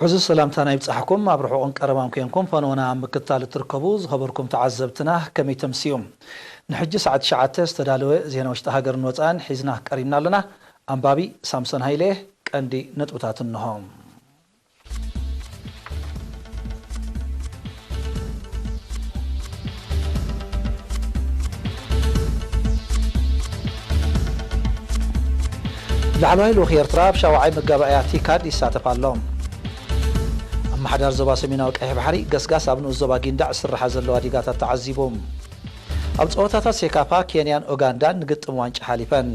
ሕዚ ሰላምታና ይብጻሕኩም። ኣብ ርሑቕን ቀረባን ኮንኩም ፈነወና ኣብ ምክትታል እትርከቡ ዝኸበርኩም ተዓዘብትና ከመይ ተምስዩ? ንሕጂ ሰዓት ትሽዓተ ዝተዳለወ ዜና ውሽጢ ሃገርን ወጻእን ሒዝና ቀሪብና ኣለና። ኣንባቢ ሳምሶን ሃይለ። ቀንዲ ነጥብታት እንሆ። ላዕለዋይ ልኡኽ ኤርትራ ኣብ ሻውዓይ መጋባእያ ቲካድ ይሳተፍ ኣሎ። ኣመሓዳሪ ዞባ ሰሜናዊ ቀይሕ ባሕሪ ገስጋስ ኣብ ንኡስ ዞባ ጊንዳዕ ዝስርሓ ዘለዋ ዲጋታት ተዓዚቡ። ኣብ ጸወታታት ሴካፋ ኬንያን ኡጋንዳን ንግጥም ዋንጫ ሓሊፈን።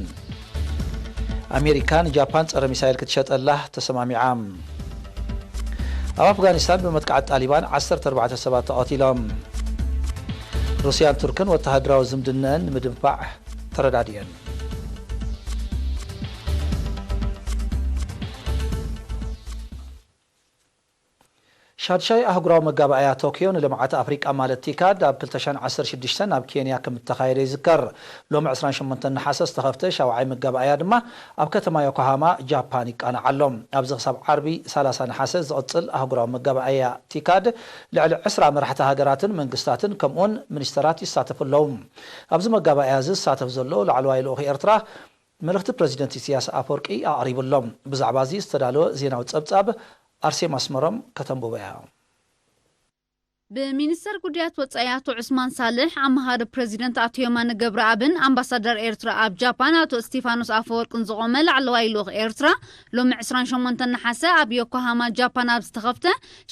ኣሜሪካ ንጃፓን ጸረ ሚሳይል ክትሸጠላ ተሰማሚዓ። ኣብ ኣፍጋኒስታን ብመጥቃዕቲ ጣሊባን ዓሰርተ ኣርባዕተ ሰባት ተቐቲሎም። ሩስያን ቱርክን ወተሃደራዊ ዝምድነአን ንምድንፋዕ ተረዳድየን። ሻድሻይ ኣህጉራዊ መጋባእያ ቶክዮ ንልምዓት ኣፍሪቃ ማለት ቲካድ ኣብ ክልተ ሽሕን ዓሰርተ ሽዱሽተን ኣብ ኬንያ ከም እተኻየደ ይዝከር። ሎሚ ዕስራን ሸሞንተን ነሓሰ ዝተኸፍተ ሻውዓይ መጋባእያ ድማ ኣብ ከተማ ዮኮሃማ ጃፓን ይቃናዕ ኣሎ። ኣብዚ ክሳብ ዓርቢ ሰላሳ ነሓሰ ዝቕጽል ኣህጉራዊ መጋባእያ ቲካድ ልዕሊ ዕስራ መራሕቲ ሃገራትን መንግስታትን ከምኡውን ሚኒስተራት ይሳተፉ ኣለዉ። ኣብዚ መጋባእያ እዚ ዝሳተፍ ዘሎ ላዕለዋይ ልኡኽ ኤርትራ መልእኽቲ ፕረዚደንት ኢሳያስ ኣፈወርቂ ኣቕሪቡ ኣሎ። ብዛዕባ እዚ ዝተዳለወ ዜናዊ ጸብጻብ ኣርሴማ ኣስመሮም ከተንብቦ እያ። ብሚኒስተር ጉዳያት ወጻኢ ኣቶ ዑስማን ሳልሕ፣ ኣመሃሪ ፕረዚደንት ኣቶ የማነ ገብረኣብን ኣምባሳደር ኤርትራ ኣብ ጃፓን ኣቶ እስቲፋኖስ ኣፈወርቅን ዝቖመ ላዕለዋይ ልኡኽ ኤርትራ፣ ሎሚ ዕስራን ሸሞንተን ነሓሰ ኣብ ዮኮሃማ ጃፓን ኣብ ዝተኸፍተ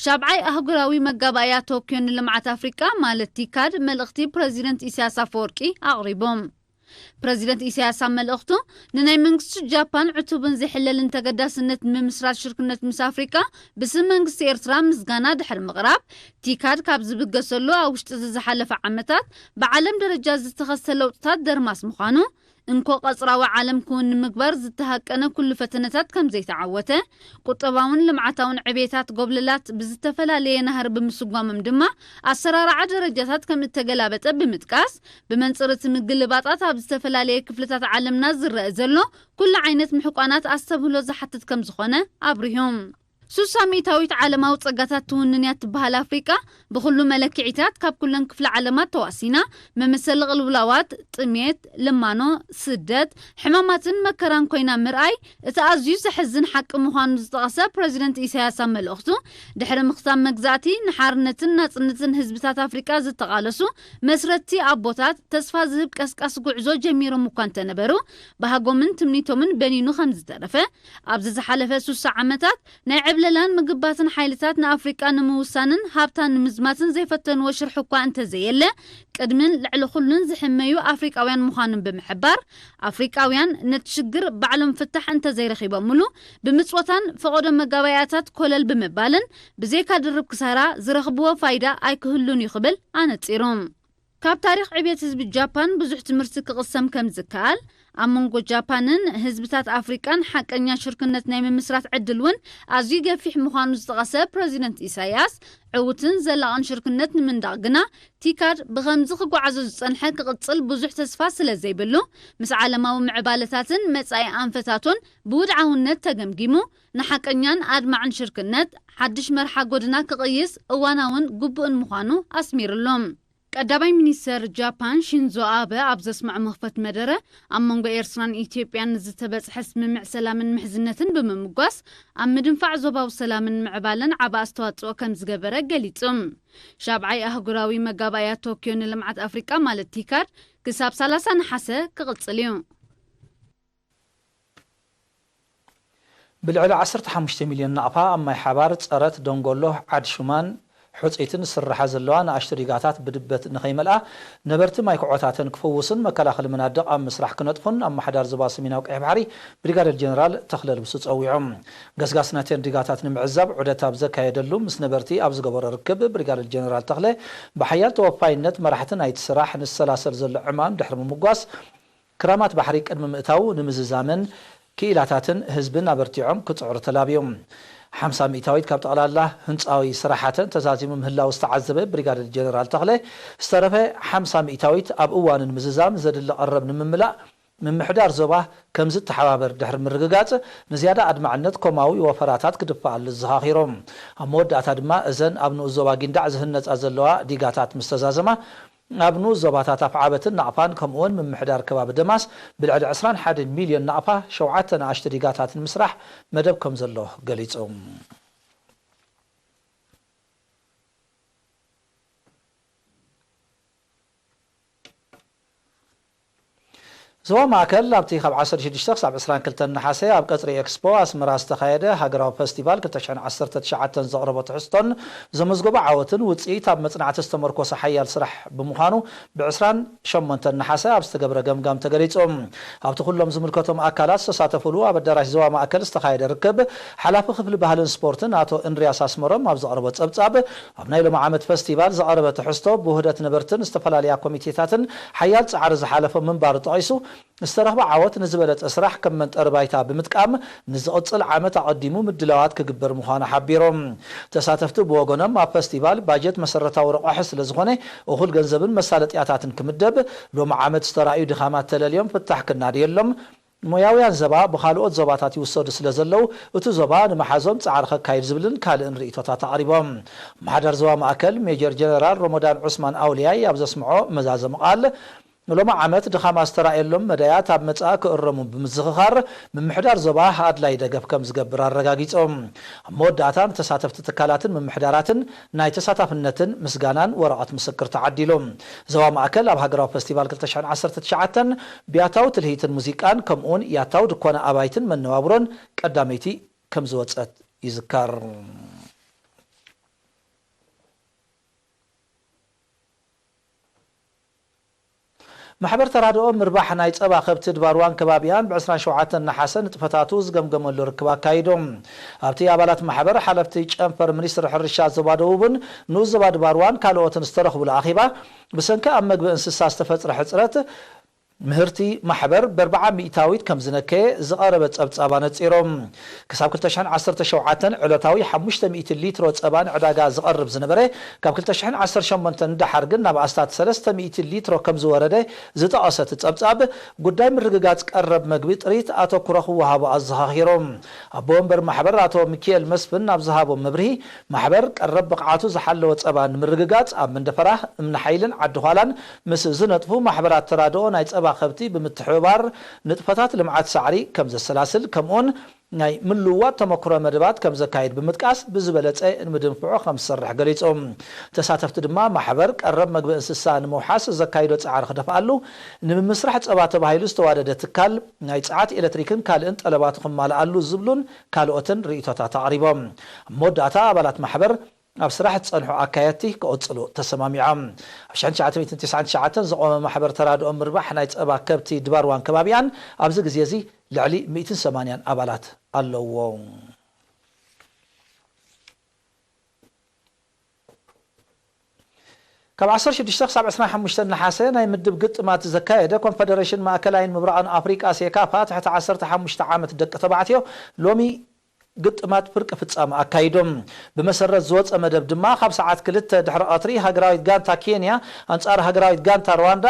ሻብዓይ ኣህጉራዊ መጋባእያ ቶክዮ ንልምዓት ኣፍሪቃ ማለት ቲካድ መልእኽቲ ፕረዚደንት ኢሳያስ ኣፈወርቂ ኣቕሪቦም። ፕረዚደንት ኢሳያስ ኣብ መልእኽቱ፣ ንናይ መንግስቲ ጃፓን ዕቱብን ዘይሕለልን ተገዳስነት ንምምስራት ሽርክነት ምስ ኣፍሪቃ ብስም መንግስቲ ኤርትራ ምስጋና ድሕሪ ምቕራብ፣ ቲካድ ካብ ዝብገሰሉ ኣብ ውሽጢ እዚ ዝሓለፈ ዓመታት ብዓለም ደረጃ ዝተኸስተ ለውጥታት ደርማስ ምዃኑ፣ እንኮ ቀጽራዊ ዓለም ክውን ንምግባር ዝተሃቀነ ኩሉ ፈተነታት ከም ዘይተዓወተ፣ ቁጠባውን ልምዓታውን ዕቤታት ጎብለላት ብዝተፈላለየ ናህሪ ብምስጓሞም ድማ ኣሰራርዓ ደረጃታት ከም እተገላበጠ ብምጥቃስ፣ ብመንጽር እቲ ምግልባጣት ኣብ ዝተፈላለየ ክፍልታት ዓለምና ዝረአ ዘሎ ኩሉ ዓይነት ምሕቋናት ኣስተብህሎ ዝሓትት ከም ዝኾነ ኣብሪሁ። ሱሳ ሚእታዊት ዓለማዊ ጸጋታት ትውንን እያ ትበሃል ኣፍሪቃ፣ ብኹሉ መለክዒታት ካብ ኩለን ክፍለ ዓለማት ተዋሲና፣ መመሰሊ ቅልውላዋት፣ ጥሜት፣ ልማኖ፣ ስደት፣ ሕማማትን መከራን ኮይና ምርኣይ እቲ ኣዝዩ ዘሕዝን ሓቂ ምዃኑ ዝጠቐሰ ፕረዚደንት ኢሳያስ ኣብ መልእኽቱ፣ ድሕሪ ምኽታም መግዛእቲ፣ ንሓርነትን ናጽነትን ህዝብታት ኣፍሪቃ ዝተቓለሱ መስረትቲ ኣቦታት፣ ተስፋ ዝህብ ቀስቃስ ጉዕዞ ጀሚሮም እኳ እንተነበሩ፣ ባህጎምን ትምኒቶምን በኒኑ ከም ዝተረፈ፣ ኣብዚ ዝሓለፈ ሱሳ ዓመታት ናይ ዕብለላን ምግባትን ሓይልታት ንኣፍሪቃ ንምውሳንን ሃብታ ንምዝማትን ዘይፈተንዎ ሽርሒ እኳ እንተዘየለ፣ ቅድምን ልዕሊ ኩሉን ዝሕመዩ ኣፍሪቃውያን ምዃኖም ብምሕባር፣ ኣፍሪቃውያን ነቲ ሽግር ባዕሎም ፍታሕ እንተዘይረኺቦምሉ፣ ብምጽወታን ፈቐዶ መጋባእያታት ኮለል ብምባልን ብዘይካ ድርብ ክሳራ ዝረኽብዎ ፋይዳ ኣይክህሉን እዩ ክብል ኣነጺሩ። ካብ ታሪኽ ዕብየት ህዝቢ ጃፓን ብዙሕ ትምህርቲ ክቕሰም ከም ዝከኣል፣ ኣብ መንጎ ጃፓንን ህዝብታት ኣፍሪቃን ሓቀኛ ሽርክነት ናይ ምምስራት ዕድል እውን ኣዝዩ ገፊሕ ምዃኑ ዝጠቐሰ ፕረዚደንት ኢሳያስ፣ ዕዉትን ዘላቕን ሽርክነት ንምንዳቕ ግና ቲካድ ብኸምዚ ክጓዓዞ ዝጸንሐ ክቕጽል ብዙሕ ተስፋ ስለ ዘይብሉ፣ ምስ ዓለማዊ ምዕባለታትን መጻኢ ኣንፈታቱን ብውድዓውነት ተገምጊሙ፣ ንሓቀኛን ኣድማዕን ሽርክነት ሓድሽ መርሓ ጎድና ክቕይስ እዋናውን ግቡእን ምዃኑ ኣስሚርሉ። ቀዳማይ ሚኒስተር ጃፓን ሺንዞ ኣበ ኣብ ዘስምዖ መኽፈት መደረ፣ ኣብ መንጎ ኤርትራን ኢትዮጵያን ንዝተበጽሐ ስምምዕ ሰላምን ምሕዝነትን ብምምጓስ፣ ኣብ ምድንፋዕ ዞባዊ ሰላምን ምዕባለን ዓቢ ኣስተዋጽኦ ከም ዝገበረ ገሊጹ። ሻብዓይ ኣህጉራዊ መጋባእያ ቶክዮ ንልምዓት ኣፍሪቃ ማለት ቲካድ ክሳብ ሰላሳ ነሓሰ ክቕጽል እዩ። ብልዕሊ ዓሰርተ ሓሙሽተ ሚልዮን ናቕፋ ኣብ ማይ ሓባር፣ ጸረት፣ ደንጎሎ፣ ዓድ ሹማን ሑጺትን ዝስርሓ ዘለዋ ንኣሽቱ ዲጋታት ብድበት ንኸይመልኣ ነበርቲ ማይ ክዖታተን ክፍውሱን መከላኸሊ መናድቕ ኣብ ምስራሕ ክነጥፉን ኣመሓዳሪ ዞባ ሰሜናዊ ቀይሕ ባሕሪ ብሪጋደር ጀነራል ተኽለ ልብሱ ጸዊዑ። ገስጋስ ናተን ዲጋታት ንምዕዛብ ዑደት ኣብ ዘካየደሉ ምስ ነበርቲ ኣብ ዝገበሮ ርክብ ብሪጋደር ጀነራል ተኽለ ብሓያል ተወፋይነት መራሕቲ ናይቲ ስራሕ ንሰላሰል ዘሎ ዕማም ድሕሪ ምምጓስ ክራማት ባሕሪ ቅድሚ ምእታው ንምዝዛምን ክኢላታትን ህዝብን ኣበርቲዖም ክጽዕሩ ተላብዮም። ሓምሳ ሚእታዊት ካብ ጠቕላላ ህንጻዊ ስራሓተን ተዛዚሙ ምህላው ዝተዓዘበ ብሪጋደር ጀነራል ተኽለ፣ ዝተረፈ ሓምሳ ሚእታዊት ኣብ እዋኑ ንምዝዛም ዘድሊ ቀረብ ንምምላእ ምምሕዳር ዞባ ከም ዝተሓባበር ድሕሪ ምርግጋጽ፣ ንዝያዳ ኣድማዕነት ኮማዊ ወፈራታት ክድፍኣሉ ዘኻኺሮም። ኣብ መወዳእታ ድማ እዘን ኣብ ንኡስ ዞባ ጊንዳዕ ዝህነጻ ዘለዋ ዲጋታት ምስ ተዛዘማ፣ ኣብ ንኡስ ዞባታት ኣፍዓበትን ናቕፋን ከምኡውን ምምሕዳር ከባቢ ደማስ ብልዕሊ ዕስራን ሓደን ሚልዮን ናቕፋ ሸውዓተ ንኣሽቱ ዲጋታት ንምስራሕ መደብ ከም ዘሎ ገሊጹ። ዞባ ማእከል ኣብቲ ካብ ዓሰርተ ሽዱሽተ ክሳብ ዕስራን ክልተን ነሓሰ ኣብ ቀጽሪ ኤክስፖ ኣስመራ ዝተኻየደ ሃገራዊ ፈስቲቫል ክልተ ሽሕን ዓሰርተ ትሽዓተን ዘቕረቦ ትሕዝቶን ዘመዝገቦ ዓወትን ውጽኢት ኣብ መጽናዕቲ ዝተመርኮሰ ሓያል ስራሕ ብምዃኑ ብዕስራን ሸሞንተን ነሓሰ ኣብ ዝተገብረ ገምጋም ተገሊጹ። ኣብቲ ኩሎም ዝምልከቶም ኣካላት ዝተሳተፉሉ ኣብ ኣዳራሽ ዞባ ማእከል ዝተኻየደ ርክብ ሓላፊ ክፍሊ ባህልን ስፖርትን ኣቶ እንድርያስ ኣስመሮም ኣብ ዘቕረቦ ጸብጻብ ኣብ ናይ ሎሚ ዓመት ፈስቲቫል ዝቐረበ ትሕዝቶ ብውህደት ነበርትን ዝተፈላለያ ኮሚቴታትን ሓያል ጻዕሪ ዝሓለፎ ምንባሩ ጠቒሱ ዝተረኽበ ዓወት ንዝበለጸ ስራሕ ከም መንጠሪ ባይታ ብምጥቃም ንዝቕጽል ዓመት ኣቐዲሙ ምድላዋት ክግበር ምዃኑ ሓቢሮም። ተሳተፍቲ ብወገኖም ኣብ ፈስቲቫል ባጀት መሰረታዊ ረቋሒ ስለዝኾነ እኹል ገንዘብን መሳለጥያታትን ክምደብ ሎሚ ዓመት ዝተራእዩ ድኻማት ተለልዮም ፍታሕ ክናድየሎም ሞያውያን ዘባ ብኻልኦት ዞባታት ይውሰዱ ስለ ዘለዉ እቲ ዞባ ንመሓዞም ጻዕሪ ከካይድ ዝብልን ካልእን ርእይቶታት ኣቕሪቦም። ኣመሓዳሪ ዞባ ማእከል ሜጀር ጀነራል ሮሞዳን ዑስማን ኣውልያይ ኣብ ዘስምዖ መዛዘሚ ቃል ሎሚ ዓመት ድኻማ ዝተራእየሎም መዳያት ኣብ መጻኢ ክእረሙ ብምዝኽኻር ምምሕዳር ዞባ ኣድላይ ደገፍ ከም ዝገብር ኣረጋጊጾም። ኣብ መወዳእታ ንተሳተፍቲ ትካላትን ምምሕዳራትን ናይ ተሳታፍነትን ምስጋናን ወረቐት ምስክር ተዓዲሉ። ዞባ ማእከል ኣብ ሃገራዊ ፈስቲቫል ክልተ ሽሕን ዓሰርተ ትሽዓተን ብያታዊ ትልሂትን ሙዚቃን ከምኡውን ያታዊ ድኮነ ኣባይትን መነባብሮን ቀዳመይቲ ከም ዝወጸት ይዝከር። ማሕበር ተራድኦ ምርባሕ ናይ ጸባ ከብቲ ድባርዋን ከባቢኣን ብ ዕስራን ሸውዓተን ነሓሰ ንጥፈታቱ ዝገምገመሉ ርክብ ኣካይዱ። ኣብቲ ኣባላት ማሕበር፣ ሓለፍቲ ጨንፈር ሚኒስትሪ ሕርሻ ዞባ ደቡብን ንኡስ ዞባ ድባርዋን ካልኦትን ዝተረኽቡሉ ኣኼባ፣ ብሰንኪ ኣብ መግቢ እንስሳ ዝተፈጥረ ሕጽረት ምህርቲ ማሕበር ብ ኣርብዓ ሚእታዊት ከም ዝነከየ ዝቐረበ ጸብጻብ ኣነጺሮም። ክሳብ ክልተ ሽሕን ዓሰርተ ሸውዓተን ዕለታዊ ሓሙሽተ ሚእቲ ሊትሮ ጸባ ንዕዳጋ ዝቐርብ ዝነበረ፣ ካብ ክልተ ሽሕን ዓሰርተ ሸሞንተን ንደሓር ግን ናብ ኣስታት ሰለስተ ሚእቲ ሊትሮ ከም ዝወረደ ዝጠቐሰ እቲ ጸብጻብ፣ ጉዳይ ምርግጋጽ ቀረብ መግቢ ጥሪት ኣተኩሮ ክወሃቦ ኣዘኻኺሮም። ኣቦ ወንበር ማሕበር ኣቶ ሚኪኤል መስፍን ኣብ ዝሃቦ መብርሂ፣ ማሕበር ቀረብ ብቕዓቱ ዝሓለወ ጸባ ንምርግጋጽ ኣብ መንደፈራ፣ እምኒ ሓይልን ዓዲ ዃላን ምስ ዝነጥፉ ማሕበራት ተራድኦ ናይ ጸባ ከብቲ ብምትሕብባር ንጥፈታት ልምዓት ሳዕሪ ከም ዘሰላስል፣ ከምኡውን ናይ ምልውዋጥ ተመክሮ መደባት ከም ዘካይድ ብምጥቃስ፣ ብዝበለጸ ንምድንፍዑ ከም ዝሰርሕ ገሊጹ። ተሳተፍቲ ድማ ማሕበር ቀረብ መግቢ እንስሳ ንምውሓስ ዘካይዶ ጻዕሪ ክደፍኣሉ፣ ንምምስራሕ ጸባ ተባሂሉ ዝተዋደደ ትካል ናይ ጸዓት ኤሌክትሪክን ካልእን ጠለባቱ ክማልኣሉ ዝብሉን ካልኦትን ርእይቶታት ኣቕሪቦም። ኣብ መወዳእታ ኣባላት ማሕበር ኣብ ስራሕ ዝጸንሑ ኣካየድቲ ክቕጽሉ ተሰማሚዖም። ኣብ ሽሕን ትሽዓተ ሚእትን ተስዓን ትሽዓተን ዝቖመ ማሕበር ተራድኦ ምርባሕ ናይ ጸባ ከብቲ ድባርዋን ከባቢኣን ኣብዚ ግዜ እዚ ልዕሊ ሚእትን ሰማንያን ኣባላት ኣለዎ። ካብ ዓሰርተ ሽዱሽተ ክሳብ ዕስራን ሓሙሽተን ነሓሰ ናይ ምድብ ግጥማት ዘካየደ ኮንፈደሬሽን ማእከላይን ምብራቕን ኣፍሪቃ ሴካፋ ትሕቲ ዓሰርተ ሓሙሽተ ዓመት ደቂ ተባዕትዮ ሎሚ ግጥማት ፍርቂ ፍጻመ ኣካይዶም። ብመሰረት ዝወጸ መደብ ድማ ካብ ሰዓት ክልተ ድሕሪ ቀትሪ ሃገራዊት ጋንታ ኬንያ ኣንጻር ሃገራዊት ጋንታ ሩዋንዳ፣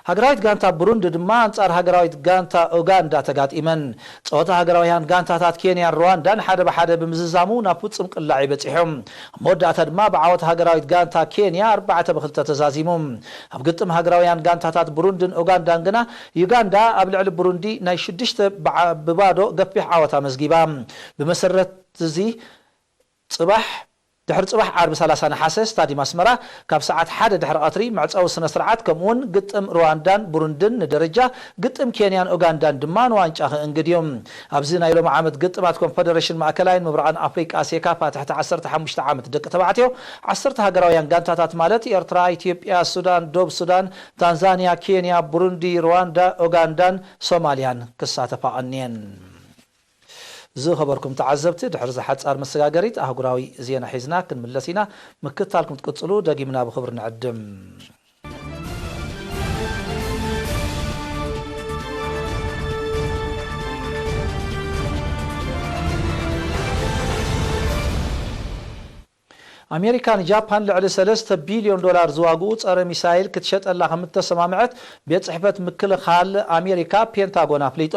ሃገራዊት ጋንታ ብሩንዲ ድማ ኣንጻር ሃገራዊት ጋንታ ኡጋንዳ ተጋጢመን። ጸወታ ሃገራውያን ጋንታታት ኬንያን ሩዋንዳን ሓደ ብሓደ ብምዝዛሙ ናብ ፍጹም ቅላዕ ይበጺሖም። ኣብ መወዳእታ ድማ ብዓወት ሃገራዊት ጋንታ ኬንያ ኣርባዕተ ብክልተ ተዛዚሙ። ኣብ ግጥም ሃገራውያን ጋንታታት ብሩንድን ኡጋንዳን ግና ዩጋንዳ ኣብ ልዕሊ ብሩንዲ ናይ ሽዱሽተ ብዓ-፣ ብባዶ ገፊሕ ዓወት ኣመዝጊባ። ብመሰረት እዚ ጽባሕ ድሕሪ ጽባሕ ዓርቢ ሰላሳ ነሓሰ ስታዲየም ኣስመራ ካብ ሰዓት ሓደ ድሕሪ ቀትሪ መዕጸዊ ስነ ስርዓት ከምኡውን ግጥም ሩዋንዳን ብሩንድን ንደረጃ ግጥም ኬንያን ኡጋንዳን ድማ ንዋንጫ ክእንግድ እዩ። ኣብዚ ናይ ሎሚ ዓመት ግጥማት ኮንፈደሬሽን ማእከላይን ምብራቕን ኣፍሪቃ ሴካፋ ትሕቲ ዓሰርተ ሓሙሽተ ዓመት ደቂ ተባዕትዮ ዓሰርተ ሃገራውያን ጋንታታት ማለት ኤርትራ፣ ኢትዮጵያ፣ ሱዳን፣ ዶብ ሱዳን፣ ታንዛንያ፣ ኬንያ፣ ብሩንዲ፣ ሩዋንዳ፣ ኡጋንዳን ሶማልያን ክሳተፋ ቀንየን። ዝኸበርኩም ተዓዘብቲ፣ ድሕሪ እዛ ሓጻር መሰጋገሪት ኣህጉራዊ ዜና ሒዝና ክንምለስ ኢና። ምክትታልኩም ትቅጽሉ ደጊምና ብኽብሪ ንዕድም። ኣሜሪካ ንጃፓን ልዕሊ ሰለስተ ቢልዮን ዶላር ዝዋግኡ ጸረ ሚሳይል ክትሸጠላ ከም እተሰማምዐት ቤት ጽሕፈት ምክልኻል ኣሜሪካ ፔንታጎን ኣፍሊጡ።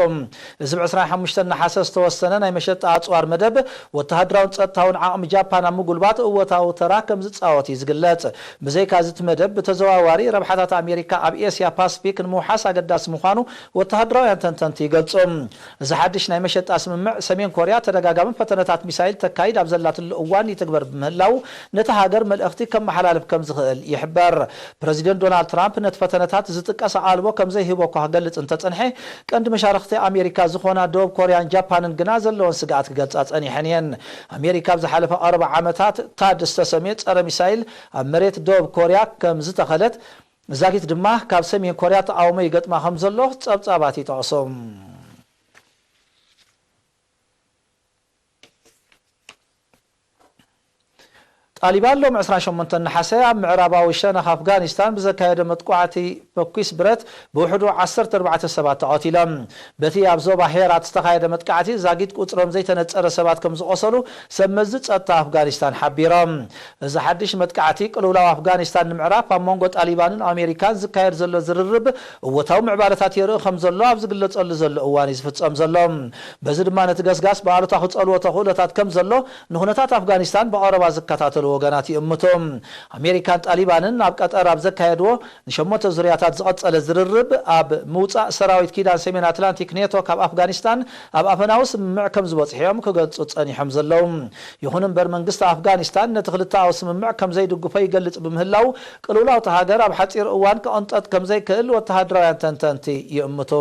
እዚ ብ ዕስራን ሓሙሽተን ነሓሰ ዝተወሰነ ናይ መሸጣ ኣጽዋር መደብ፣ ወተሃደራውን ጸጥታውን ዓቕሚ ጃፓን ኣብ ምጉልባት እወታዊ ተራ ከም ዝጻወት እዩ ዝግለጽ። ብዘይካ እዚ፣ እቲ መደብ ብተዘዋዋሪ ረብሓታት ኣሜሪካ ኣብ ኤስያ ፓስፊክ ንምውሓስ ኣገዳሲ ምዃኑ ወተሃደራውያን ተንተንቲ ይገልጹ። እዚ ሓድሽ ናይ መሸጣ ስምምዕ፣ ሰሜን ኮርያ ተደጋጋሚ ፈተነታት ሚሳይል ተካይድ ኣብ ዘላትሉ እዋን ይትግበር ብምህላው፣ ነቲ ሃገር መልእኽቲ ከመሓላልፍ ከም ዝኽእል ይሕበር። ፕረዚደንት ዶናልድ ትራምፕ ነቲ ፈተነታት ዝጥቀስ ኣቓልቦ ከም ዘይህቦ እኳ ክገልጽ እንተጸንሐ፣ ቀንዲ መሻርኽቲ ኣሜሪካ ዝኾና ደቡብ ኮርያን ጃፓንን ግና ዘለወን ስግኣት ክገልጻ ጸኒሐን እየን። ኣሜሪካ ኣብ ዝሓለፈ ቀረባ ዓመታት ታድ ዝተሰምየ ጸረ ሚሳይል ኣብ መሬት ደቡብ ኮርያ ከም ዝተኸለት፣ ዛጊት ድማ ካብ ሰሜን ኮርያ ተቓውሞ ይገጥማ ከም ዘሎ ጸብጻባት ይጠቕሱ። ጣሊባን ሎም ዕስራን ሸሞንተን ነሓሰ ኣብ ምዕራባዊ ሸነኽ ኣፍጋኒስታን ብዘካየደ መጥቋዕቲ ፈኲስ ብረት ብውሕዱ ዓሰርተ ኣርባዕተ ሰባት ተቐቲሎም። በቲ ኣብ ዞባ ሄራት ዝተኻየደ መጥቃዕቲ ዛጊት ቁጽሮም ዘይተነጸረ ሰባት ከም ዝቖሰሉ ሰብ መዚ ጸጥታ ኣፍጋኒስታን ሓቢሮም። እዚ ሓድሽ መጥቃዕቲ ቅልውላው ኣፍጋኒስታን ንምዕራፍ ኣብ መንጎ ጣሊባንን ኣሜሪካን ዝካየድ ዘሎ ዝርርብ እወታዊ ምዕባለታት የርኢ ከም ዘሎ ኣብ ዝግለጸሉ ዘሎ እዋን እዩ ዝፍጸም ዘሎ። በዚ ድማ ነቲ ገስጋስ ብኣሉታ ክጸልዎ ተኽእሎታት ከም ዘሎ ንኹነታት ኣፍጋኒስታን ብቐረባ ዝከታተሉ ወገናት ይእምቱ። ኣሜሪካን ጣሊባንን ኣብ ቀጠር ኣብ ዘካየድዎ ንሸሞንተ ዙርያታት ዝቐጸለ ዝርርብ፣ ኣብ ምውጻእ ሰራዊት ኪዳን ሰሜን ኣትላንቲክ ኔቶ ካብ ኣፍጋኒስታን ኣብ ኣፈናዊ ስምምዕ ከም ዝበጽሑ እዮም ክገልጹ ጸኒሖም ዘለዉ። ይኹን እምበር፣ መንግስቲ ኣፍጋኒስታን ነቲ ክልተኣዊ ስምምዕ ከም ዘይድግፎ ይገልጽ ብምህላው፣ ቅልውላው እታ ሃገር ኣብ ሓጺር እዋን ክቕንጠጥ ከም ዘይክእል ወተሃደራውያን ተንተንቲ ይእምቱ።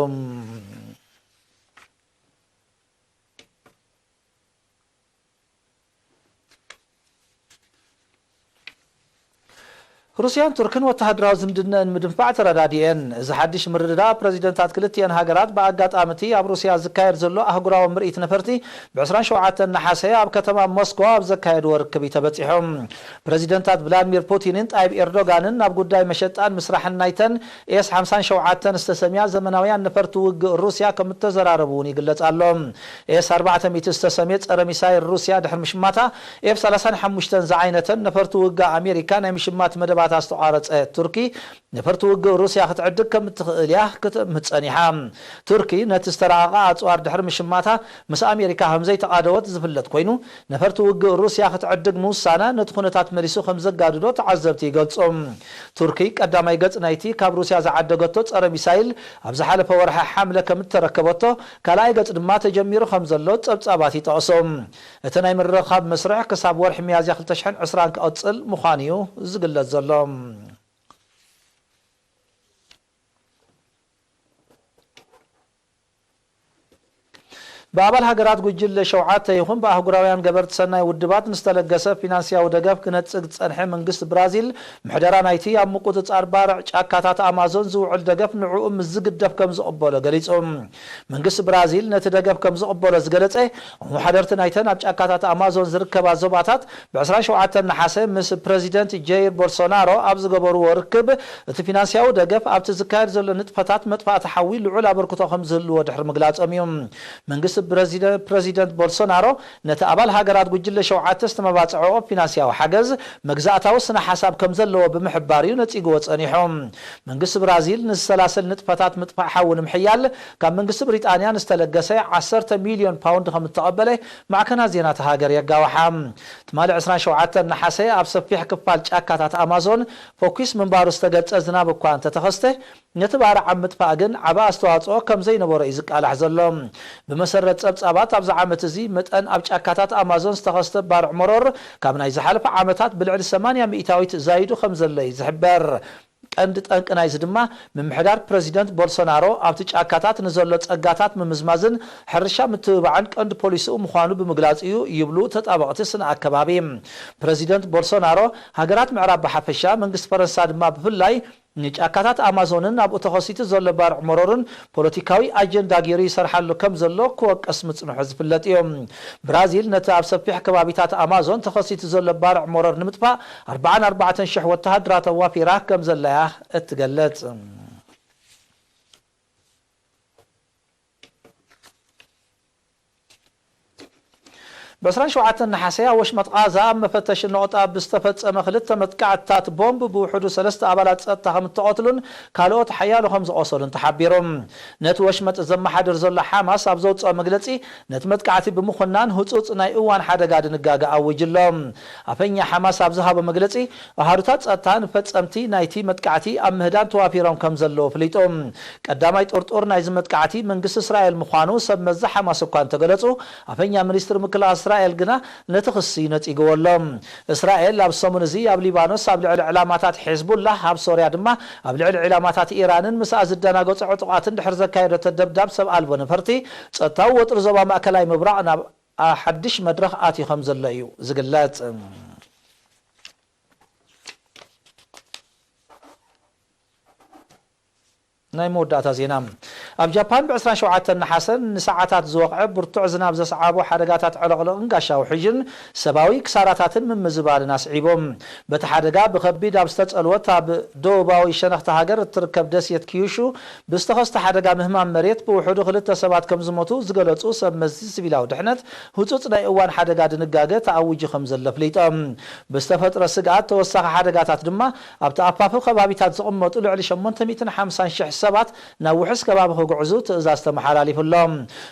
ሩስያን ቱርክን ወተሃደራዊ ዝምድነአን ምድንፋዕ ተረዳዲኤን። እዚ ሓድሽ ምርድዳእ፣ ፕረዚደንታት ክልቲኤን ሃገራት ብኣጋጣሚ እቲ ኣብ ሩስያ ዝካየድ ዘሎ ኣህጉራዊ ምርኢት ነፈርቲ ብ ዕስራን ሸውዓተን ነሓሰ ኣብ ከተማ ሞስኮ ኣብ ዘካየድዎ ርክብ እዩ ተበጺሑ። ፕረዚደንታት ቭላድሚር ፑቲንን ጣይብ ኤርዶጋንን ናብ ጉዳይ መሸጣን ምስራሕን ናይተን ኤስ ሓምሳን ሸውዓተን ዝተሰምያ ዘመናውያን ነፈርቲ ውግእ ሩስያ ከም እተዘራረቡ እውን ይግለጽ ኣሎ። ኤስ ኣርባዕተ ሚእቲ ዝተሰምየ ጸረ ሚሳይል ሩስያ ድሕሪ ምሽማታ፣ ኤፍ ሰላሳን ሓሙሽተን ዝዓይነተን ነፈርቲ ውግእ ኣሜሪካ ናይ ምሽማት መደባታ ዝተቋረጸ ቱርኪ፣ ነፈርቲ ውግእ ሩስያ ክትዕድግ ከም እትኽእል እያ ክትእምት ጸኒሓ። ቱርኪ ነቲ ዝተራቐቐ ኣጽዋር ድሕሪ ምሽማታ ምስ ኣሜሪካ ከም ዘይተቓደወት ዝፍለጥ ኮይኑ፣ ነፈርቲ ውግእ ሩስያ ክትዕድግ ምውሳና ነቲ ኩነታት መሊሱ ከም ዘጋድዶ ተዓዘብቲ ይገልጹ። ቱርኪ ቀዳማይ ገጽ ናይቲ ካብ ሩስያ ዝዓደገቶ ጸረ ሚሳይል ኣብ ዝሓለፈ ወርሒ ሓምለ ከም እተረከበቶ፣ ካልኣይ ገጽ ድማ ተጀሚሩ ከም ዘሎ ጸብጻባት ይጠቕሱ። እቲ ናይ ምርኻብ መስርሕ ክሳብ ወርሒ ሚያዝያ ክልተ ሽሕን ዕስራን ክቐጽል ምዃኑ እዩ ዝግለጽ ዘሎ። ብኣባል ሃገራት ጉጅለ ሸውዓተ ይኹን ብኣህጉራውያን ገበርቲ ሰናይ ውድባት ንዝተለገሰ ፊናንስያዊ ደገፍ ክነጽግ ዝጸንሐ መንግስቲ ብራዚል፣ ምሕደራ ናይቲ ኣብ ምቁጽጻር ባርዕ ጫካታት ኣማዞን ዝውዕል ደገፍ ንዕኡ ምስ ዝግደፍ ከም ዝቕበሎ ገሊጹ። መንግስቲ ብራዚል ነቲ ደገፍ ከም ዝቕበሎ ዝገለጸ፣ ኣመሓደርቲ ናይተን ኣብ ጫካታት ኣማዞን ዝርከባ ዞባታት ብ ዕስራን ሸውዓተን ነሓሰ ምስ ፕረዚደንት ጀይር ቦልሶናሮ ኣብ ዝገበርዎ ርክብ፣ እቲ ፊናንስያዊ ደገፍ ኣብቲ ዝካየድ ዘሎ ንጥፈታት መጥፋእቲ ሓዊ ልዑል ኣበርክቶ ከም ዝህልዎ ድሕሪ ምግላጾም እዩ። መንግስቲ ፕረዚደ-፣ ፕረዚደንት ቦልሶናሮ ነቲ ኣባል ሃገራት ጉጅለ ሸውዓተ ዝተመባጽዐኦ ፊናንስያዊ ሓገዝ መግዛእታዊ ስነ ሓሳብ ከም ዘለዎ ብምሕባር እዩ ነጺግዎ ጸኒሑ። መንግስቲ ብራዚል ንዝሰላሰል ንጥፈታት ምጥፋእ ሓዊ ንምሕያል ካብ መንግስቲ ብሪጣንያ ንዝተለገሰ ዓሰርተ ሚልዮን ፓውንድ ከም እተቐበለ ማዕከናት ዜና እታ ሃገር የጋውሓ። ትማሊ ዕስራን ሸውዓተን ነሓሰ ኣብ ሰፊሕ ክፋል ጫካታት ኣማዞን ፈኲስ ምንባሩ ዝተገልጸ ዝናብ እኳ እንተተኸስተ፣ ነቲ ባርዕ ኣብ ምጥፋእ ግን ዓቢ ኣስተዋጽኦ ከም ዘይነበሮ እዩ ዝቃላሕ ዘሎ። ብመሰረት ጸብጻባት፣ ኣብዚ ዓመት እዚ መጠን ኣብ ጫካታት ኣማዞን ዝተኸስተ ባርዕ መሮር ካብ ናይ ዝሓለፈ ዓመታት ብልዕሊ ሰማንያ ሚእታዊት ዛይዱ ከም ዘሎ እዩ ዝሕበር። ቀንዲ ጠንቂ ናይዚ ድማ ምምሕዳር ፕረዚደንት ቦልሶናሮ ኣብቲ ጫካታት ንዘሎ ጸጋታት ምምዝማዝን ሕርሻ ምትብባዕን ቀንዲ ፖሊሲኡ ምዃኑ ብምግላጽ እዩ ይብሉ ተጣበቕቲ ስነ ኣከባቢ። ፕረዚደንት ቦልሶናሮ፣ ሃገራት ምዕራብ ብሓፈሻ፣ መንግስቲ ፈረንሳ ድማ ብፍላይ፣ ንጫካታት ኣማዞንን ኣብኡ ተኸሲቱ ዘሎ ባርዕ መሮርን ፖለቲካዊ ኣጀንዳ ገይሩ ይሰርሓሉ ከም ዘሎ ክወቅስ ምጽንሑ ዝፍለጥ እዩ። ብራዚል ነቲ ኣብ ሰፊሕ ከባቢታት ኣማዞን ተኸሲቱ ዘሎ ባርዕ መሮር ንምጥፋእ ኣርባዓን ኣርባዕተን ሽሕ ወተሃደራት ኣዋፊራ ከም ዘላ እያ እትገልጽ። ብ ዕስራን ሸውዓተን ነሓሰ ኣብ ወሽመጥ ቓዛ ኣብ መፈተሺ ነቑጣ ብዝተፈጸመ ክልተ መጥቃዕትታት ቦምብ ብውሕዱ ሰለስተ ኣባላት ጸጥታ ከም እተቐትሉን ካልኦት ሓያሎ ከም ዝቖሰሉን ተሓቢሩ። ነቲ ወሽመጥ ዘመሓድር ዘሎ ሓማስ ኣብ ዘውፅኦ መግለፂ፣ ነቲ መጥቃዕቲ ብምኹናን ህፁፅ ናይ እዋን ሓደጋ ድንጋገ ኣዊጁ ኣሎ። ኣፈኛ ሓማስ ኣብ ዝሃቦ መግለፂ፣ ኣሃዱታት ጸጥታ ንፈጸምቲ ናይቲ መጥቃዕቲ ኣብ ምህዳን ተዋፊሮም ከም ዘለዉ ኣፍሊጡ። ቀዳማይ ጥርጡር ናይዚ መጥቃዕቲ መንግስቲ እስራኤል ምዃኑ ሰብ መዚ ሓማስ እኳ እንተገለጹ፣ ኣፈኛ ሚኒስትሪ ምክልኻል እስራኤል ግና ነቲ ክሲ ነጺግዎ ኣሎ። እስራኤል ኣብ ሰሙን እዚ ኣብ ሊባኖስ ኣብ ልዕሊ ዕላማታት ሒዝቡላህ፣ ኣብ ሶርያ ድማ ኣብ ልዕሊ ዕላማታት ኢራንን ምስኣ ዝደናገጹ ዕጡቓትን ድሕሪ ዘካየደቶ ደብዳብ ሰብ ኣልቦ ነፈርቲ፣ ጸጥታዊ ወጥሪ ዞባ ማእከላይ ምብራቕ ናብ ሓድሽ መድረኽ ኣትዩ ከም ዘሎ እዩ ዝግለጽ። ናይ መወዳእታ ዜና። ኣብ ጃፓን ብ ዕስራን ሸውዓተን ነሓሰ ንሰዓታት ዝወቕዐ ብርቱዕ ዝናብ ዘስዓቦ ሓደጋታት ዕልቕልቕን ጋሻ ውሕጅን ሰብኣዊ ክሳራታትን ምምዝባልን ኣስዒቡ። በቲ ሓደጋ ብኸቢድ ኣብ ዝተጸልወት ኣብ ደቡባዊ ሸነኽቲ ሃገር እትርከብ ደሴት ኪዩሹ ብዝተኸስተ ሓደጋ ምህማም መሬት ብውሕዱ ክልተ ሰባት ከም ዝሞቱ ዝገለጹ ሰብ መዚ ሲቪላዊ ድሕነት፣ ህጹጽ ናይ እዋን ሓደጋ ድንጋገ ተኣዊጁ ከም ዘሎ ኣፍሊጦም። ብዝተፈጥረ ስግኣት ተወሳኺ ሓደጋታት ድማ ኣብቲ ኣፋፍ ከባቢታት ዝቕመጡ ልዕሊ ሸሞንተ ሚእትን ሓምሳን ሽሕ ሰባት ናብ ውሑስ ከባቢ ክጉዕዙ ትእዛዝ ተመሓላሊፉ ኣሎ።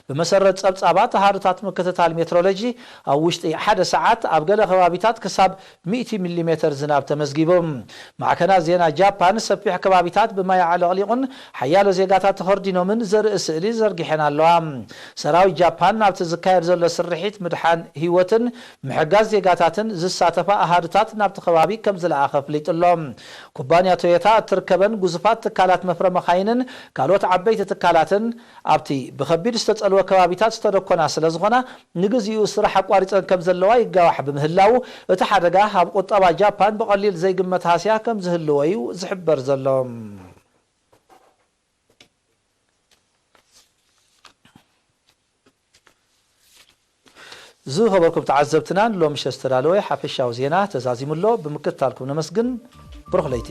ብመሰረት ጸብጻባት ኣሃዱታት ምክትታል ሜትሮሎጂ፣ ኣብ ውሽጢ ሓደ ሰዓት ኣብ ገለ ከባቢታት ክሳብ ሚእቲ ሚሊሜተር ዝናብ ተመዝጊቡ። ማዕከናት ዜና ጃፓን ሰፊሕ ከባቢታት ብማይ ኣዕለቕሊቑን ሓያሎ ዜጋታት ተኸርዲኖምን ዘርኢ ስእሊ ዘርጊሐን ኣለዋ። ሰራዊት ጃፓን ናብቲ ዝካየድ ዘሎ ስርሒት ምድሓን ህይወትን ምሕጋዝ ዜጋታትን ዝሳተፋ ኣሃዱታት ናብቲ ከባቢ ከም ዝለኣኸ ኣፍሊጡ ኣሎ። ኩባንያ ቶዮታ እትርከበን ግዙፋት ትካላት መፍረ መኻይንን ካልኦት ዓበይቲ ትካላትን ኣብቲ ብኸቢድ ዝተጸልወ ከባቢታት ዝተደኮና ስለ ዝኾና፣ ንግዚኡ ስራሕ ኣቋሪጸን ከም ዘለዋ ይጋዋሕ ብምህላዉ፣ እቲ ሓደጋ ኣብ ቁጠባ ጃፓን ብቐሊል ዘይግመት ሃስያ ከም ዝህልዎ እዩ ዝሕበር ዘሎ። ዝኸበርኩም ተዓዘብትና፣ ንሎምሸ ዝተዳለወ ሓፈሻዊ ዜና ተዛዚሙ ኣሎ። ብምክትታልኩም ነመስግን። ብሩኽ ለይቲ።